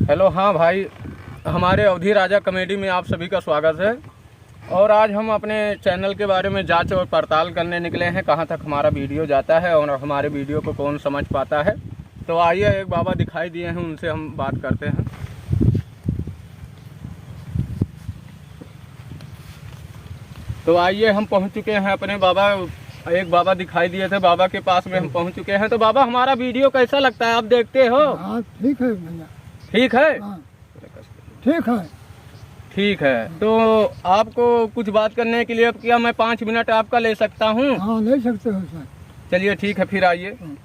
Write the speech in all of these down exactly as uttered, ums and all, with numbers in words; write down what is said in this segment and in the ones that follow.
हेलो, हाँ भाई, हमारे अवधी राजा कॉमेडी में आप सभी का स्वागत है। और आज हम अपने चैनल के बारे में जांच और पड़ताल करने निकले हैं, कहाँ तक हमारा वीडियो जाता है और हमारे वीडियो को कौन समझ पाता है। तो आइए, एक बाबा दिखाई दिए हैं, उनसे हम बात करते हैं। तो आइए, हम पहुंच चुके हैं अपने बाबा, एक बाबा दिखाई दिए थे, बाबा के पास में हम पहुंच चुके हैं। तो बाबा, हमारा वीडियो कैसा लगता है, आप देखते हो? हाँ, ठीक है भैया। ठीक है? हाँ, ठीक है। ठीक है, तो आपको कुछ बात करने के लिए, अब क्या मैं पाँच मिनट आपका ले सकता हूँ? हाँ, ले सकते हो सर। चलिए, ठीक है, फिर आइए। हाँ।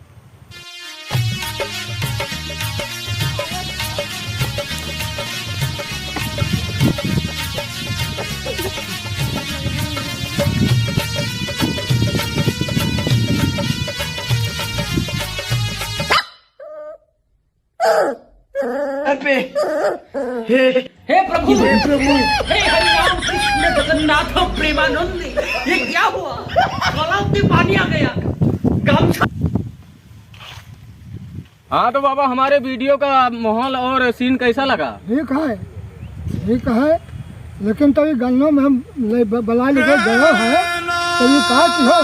अबे, हे, हे प्रभु, हे प्रभु, हे हरिराम कृष्ण जगन्नाथ प्रेमानंद, ये क्या हुआ? गला में पानी आ गया। गमछा। हाँ, तो बाबा, हमारे वीडियो का माहौल और सीन कैसा लगा? ठीक है, ठीक है, लेकिन तभी गन्ना में हम ले ब-, बला लेके गयो है, तो ये का की हो?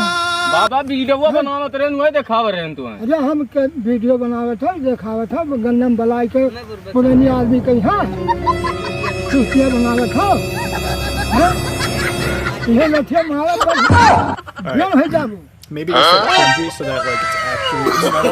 बाबा, वीडियो हाँ। बनावत रहन, वही देखाव रहन तू। अरे, हम के वीडियो बनावत है, देखावत है, गन्ना में बलाई के पुरानी आदमी कही, हाँ, चुस्तिया बनावत हो, हाँ? ये लठिया मारा बस, जेल है जाबू। Maybe they said Punji so that, like, it's actually